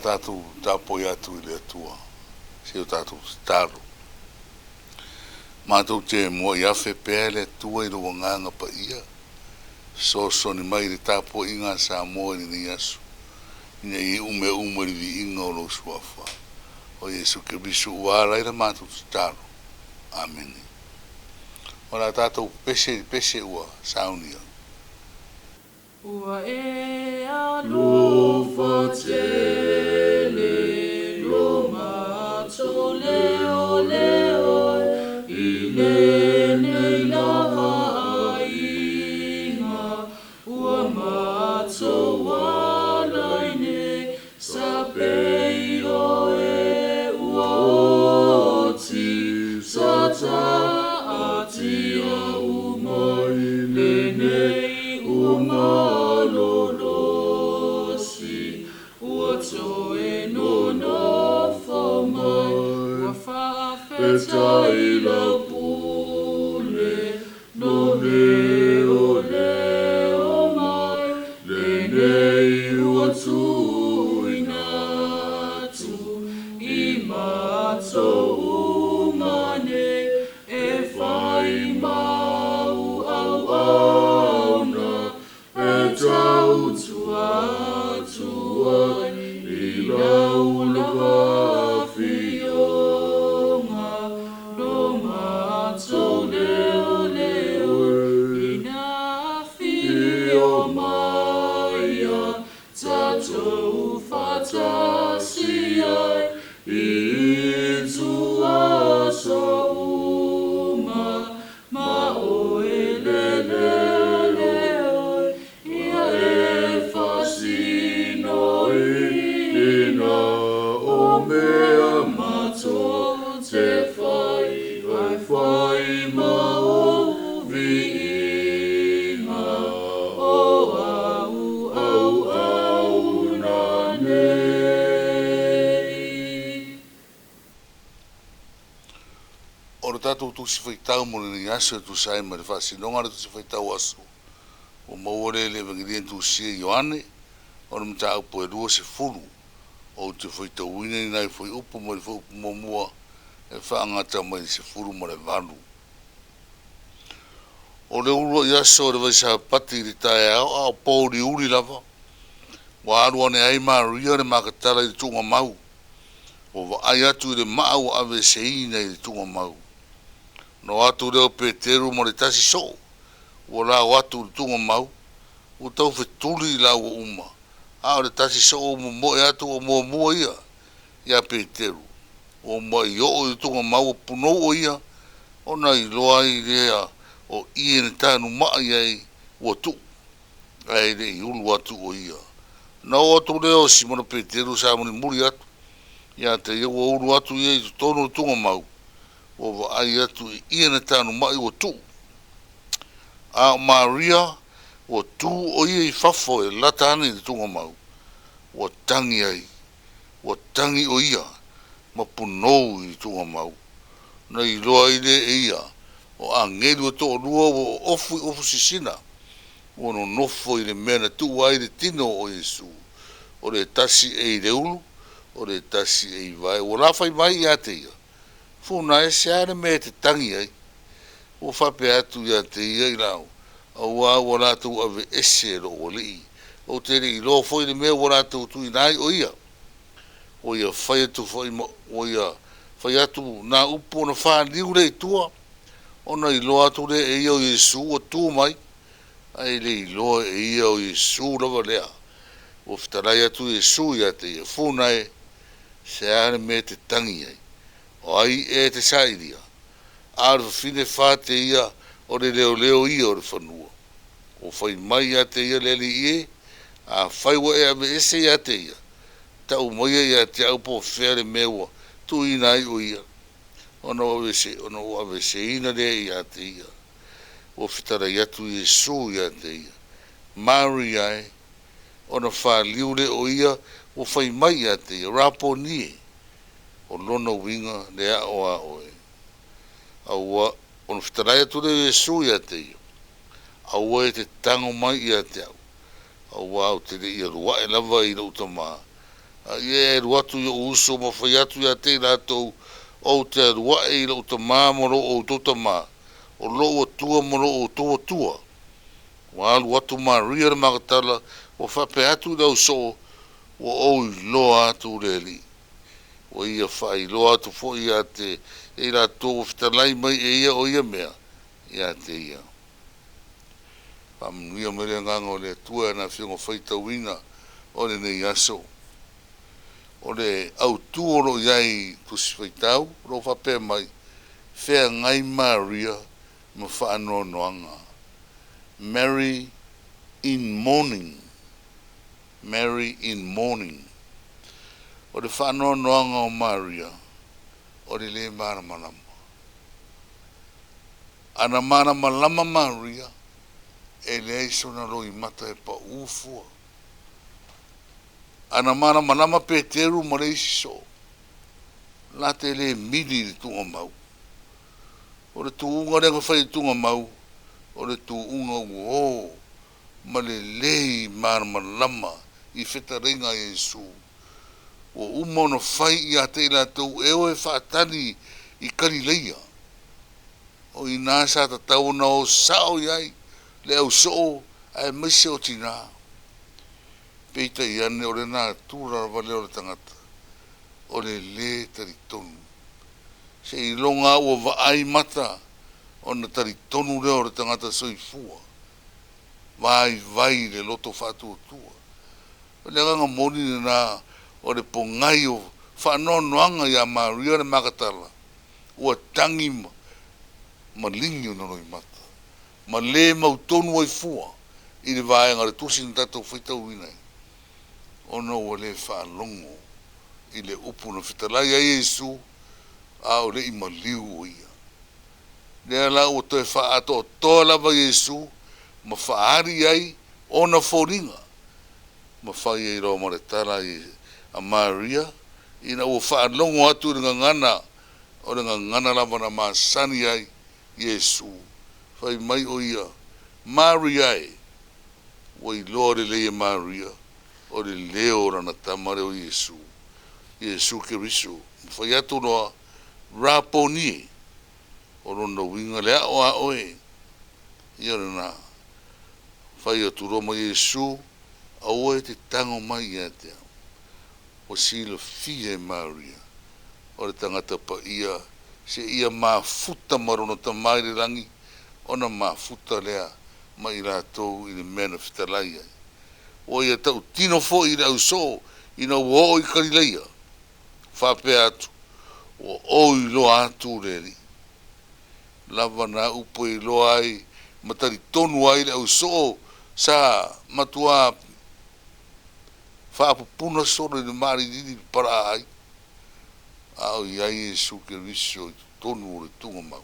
tatou tapuai atu i le Atua se i o tatou tatalo. Matou te muai afe pea e le Atua i lou Agaga Paia, fesoasoani mai i le tapuaiga a Samoa i lenei aso, ina ia iu mea uma i le viiga o lou Suafa, o Iesu Keriso ua ala ai la matou tatalo. Amene. O le a tatou pepese i le pese ua saunia. Ua e alofa tele lo matou leoleo i lenei lava aiga ua matou ala i nei sa pei o e ua oti sa taatia uma lenei ua malolosi ua toe nonofo mai ua faafetai lau pule no leoleo mai lenei ua tuuina atu i matou uma nei e fai mau auauna e tautua atu ai i lau lava afioga lo matou leoleo ina afio mai ia tatou faatasi ai i ituaso uma ma oe le leoleo ia e faasinoina o mea matou te fai ae fai ma ou viiga o au auauna nei. O le tatou Tusi Faitau mo lenei aso e tusa ai ma le faasinoga o le Tusi Faitau Aso ua maua lea i le Evegelia na tusia e Ioane, o le mataupu e 20. Ou te faitauina ni nai fuaiupu mai le fuaiupu muamua e faagata mai le 18. O le uluai aso o le Vaisapati i le taeao a o pouliuli lava, ua alu ane ai Maria le Makatala i le tuugamau, ua vaai atu i le maa ua aveeseina i le tuugamau. Ona o atu lea o Peteru ma le tasi soo ua lao atu i le tuugamau, ua tau fetuli i laua uma, a o le tasi soo ua momoe atu ua muamua ia iā Peteru. Ua muai oo i le tuugamau ua punou o ia, ona iloa ai lea o ie na tanumaa i ai ua tuu, ae le i ulu atu o ia. Ona oo atu lea o Simona Peteru sa mulimuli atu ia te ia ua ulu atu ia i totonu o le tuugamau, ua vaai atu i ie na tanuma'i ua tuu. A o Maria ua tu o ia i fafo e lata ane i le tuugamau, ua tagi ai, ua tagi o ia ma punou i le tuugamau. Ona iloa ai lea e ia o agelu e toalua ua oofu i ofu sisina, ua nonofo i le mea na tuua ai le tino o Iesu, o le tasi e i le ulu, o le tasi e i vae. Ua lafai mai ia te ia, Funa e se a le mea e te tagi ai? Ua faapea atu ia te ia i lau, Auā ua latou aveese e lou Alii, ou te le iloa foi le mea ua latou tuuina ai o ia. Ua ia fai atu foi ma ua ia fai atu nā upu ona faliu lea i tua, ona iloa atu lea e ia o Iesu ua tu mai, ae le iloa e ia o Iesu lava lea. Ua fetalai atu Iesu ia te ia, Funa e, se a le mea e te tagi ai? O ai ea e te sailia? A o le fafine fate ia o le leoleo ia o le fanua. Ua fai mai ia te ia le Alii e, Afai ua e aveese ia te ia, tau maia ia te au po o fea le mea ua tuuina ai o ia, ona ou aveeseina lea ia te ia. Ua fetalai atu Iesu ia te ia, Maria e, ona faliu lea o ia ua fai mai ia te ia, Raponie, o lona uiga le ao a oe. Aua, ona fetalai atu lea o Iesu ia te ia, Aua e te tago mai ia te au, auā ou te le i alu ae lava i lou Tama, A ia e alu atu i oʻu uso ma fai atu ia te i latou, Ou te alu aʻe i loʻu Tamā ma lo outou Tamā, o loʻu Atua ma lo outou Atua. Ua alu atu Maria le Magatala, ua faapea atu i le au soo, Ua ou iloa atu le Alii. Ua ia faailoa atu foi ia te i latou ua fetalai mai e ia o ia mea ia te ia. Faamanuia mai le Agaga o le Atua i ana Afioga faitauina o lenei aso. O le autu o lo o i ai i Tusi Faitau, o lo o faapea mai, Feagai Maria ma Faanoanoaga, Mary in Mourning, Mary in Mourning. O le faanoanoaga o Maria, o le lē malamalama. Ana malamalama Maria, e leai sona loimata e paʻū fua. Ana malamalama Peteru ma le isi soo, la te lē mili i le tuugamau. O le tuuga lea na fai i le tuugamau, o le tuuga ua ō ma lelei malamalama i fetalaiga a Iesu. Ua uma ona fai ia te i latou e o e faatali i Kalileia. O i ina sa tatau ona o sao i ai le au soo aemaise o tinā. Peitai ane o le natura lava lea o le tagata, o le lē talitonu. Seiloga lava ua vaai mata ona talitonu lea o le tagata soifua, vaivai i le loto faatuatua. O le agaga moni lena o le pogai o faanoanoaga ia Maria le Magatala, ua tagi ma maligi ona loimata, ma le mautonu ai fua i le vaega o le Tusi na tatou faitauina ai, ona ua le faalogo i le upu na fetalai ai Iesu, a o le i maliu o ia. Lea la ua toe faaatoatoa lava Iesu ma faaali ai ona foliga, ma fai ai loa ma le tala a Maria, ina ua faalogo atu i le gagana, o le gagana lava na masani ai Iesu, fai mai o ia, Maria e! Ua iloa lelei e Maria o le leo o lana Tama lea o Iesu, Iesu Keriso, ma fai atu loa, Raponie! O lona uiga, le ao a oe. Ia o lena. Fai atu loa ma Iesu, Aua e te tago mai ia te au. Ua silafia e Maria, o le tagata paia, seia mafuta ma lona Tama i le lagi, ona mafuta lea ma i latou i le mea na fetalai ai. Ua ia tautino foi i le ausoo ina ua oo i Kalileia, faapea atu, Ua ou iloa atu le Alii. Lava na upu e iloa ai ma talitonu ai le ausoo sa matuā faapupuna solo i le malilili i le palaa ai, a o i ai Iesu Keriso i totonu o le tuugamau.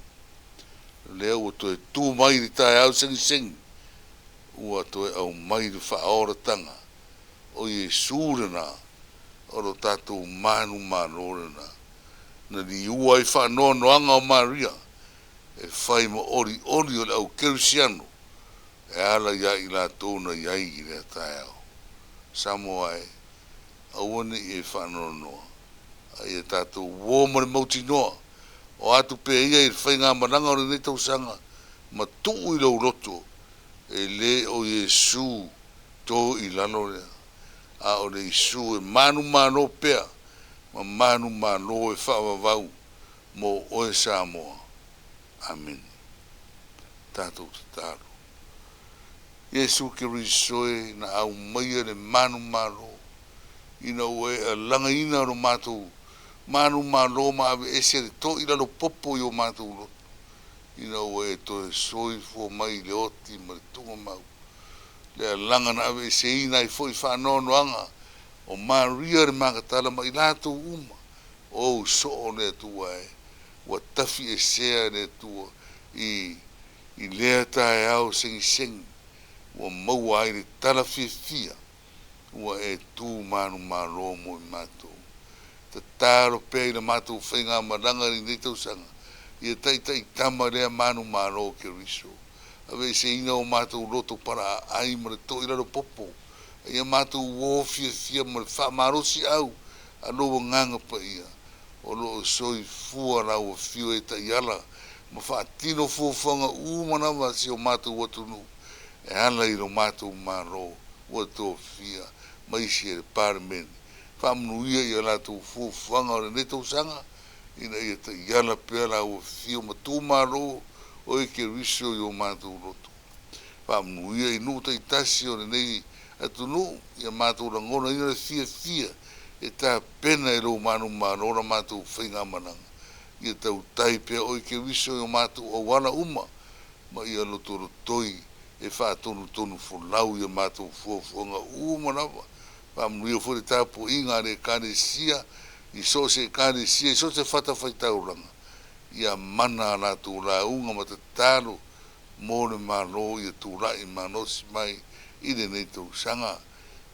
Lea ua toe tu mai i le taeao segisegi, ua toe aumai le faaolataga o Iesu lena, o lo tatou manumalo lena, na liua ai faanoanoaga o Maria e fai ma olioli o le au kerisiano e ala ia i latou na i ai i lea taeao. Samoa e, aua ne i e faanoanoa, a ia tatou uo ma le mautinoa, o atu pea ia i le faigamalaga o lenei tausaga ma tuu i lou loto, e le o Iesu to i lalo lea, a o le Isu e manumalo pea ma manumalo e faavavau mo oe Samoa. Amene. Tatou tatalo. Iesu Keriso e, na aumaia le manumalo, ina ua e alagaina lo matou manumalo ma aveese le to i lalo popo i o matou loto, ina ua e toe soifua mai i le oti ma le tuugamau, le alaga na aveeseina ai foi faanoanoaga o Maria le Magatala ma i latou uma, o ou soo le Atua e, ua tafiesea e le Atua i i lea taeao segisegi ua maua ai le tala fiafia ua e tu manumalo mo i matou. Tatalo pea i la matou faigamalaga i lenei tausaga, ia taitaitama lea manumalo o Keriso. Aveeseina o matou loto palaaai ma le toilalo popo. A ia matou uō fiafia ma le faamalosiau a lou Agaga Paia, o lo o soifua lau Afio e taiala ma faatino fuafuaga uma lava a si o matou atunuu e ala i lo matou Malo ua tofia ma isi e le Palemene. Faamanuia i a latou fuafuaga o lenei tausaga ina ia taiala pea lau Afio ma tumalo o e Keriso i o matou loto. Faamanuia i nuu taitasi o lenei atunuu, ia matou lagonaina le fiafia e tapena e lou manumalo la matou faigamalaga. Ia tautai pea oe Keriso i o matou auala uma, ma ia lotolotoi e faatonutonu folau i a matou fuafuaga uma lava. Faamanuia foi le tapuaiga a le Ekalesia i so o se Ekalesia i so o se fatafaitaulaga, ia mana a latou lauga ma tatalo mo le Malo ia tulai malosi mai i lenei tausaga.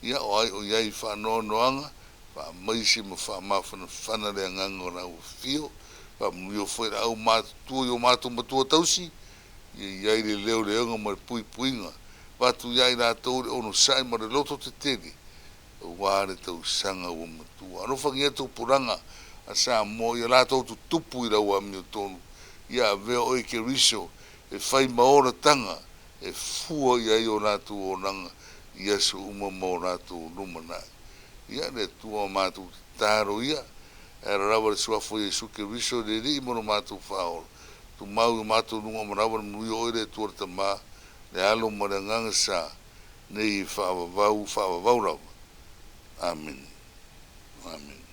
Ia o ai o i ai i faanoanoaga, faamaise ma faamafanafana le agaga o lau afio. Faamanuia foi le aumatutua i o matou matua tausi, ia i ai le leoleoga ma le puipuiga. Avatu ia i latou le onosai ma le loto tetele aua le tausaga ua matua. Alofagia tupulaga a Samoa ia latou tutupu i lau amiotonu, ia avea oe Keriso e fai ma olataga e fua i ai o latou olaga i aso uma ma o latou lumanai. Ia, le Atua o matou tatalo ia, e ala lava le Suafa o Iesu Keriso le Alii mo lo matou faaola, tumau i o matou luga ma lava le manuia o oe le Atua le Tama, le Alo ma le Agaga Sa, nei e faavavau faavavau lava. Amene. Amene.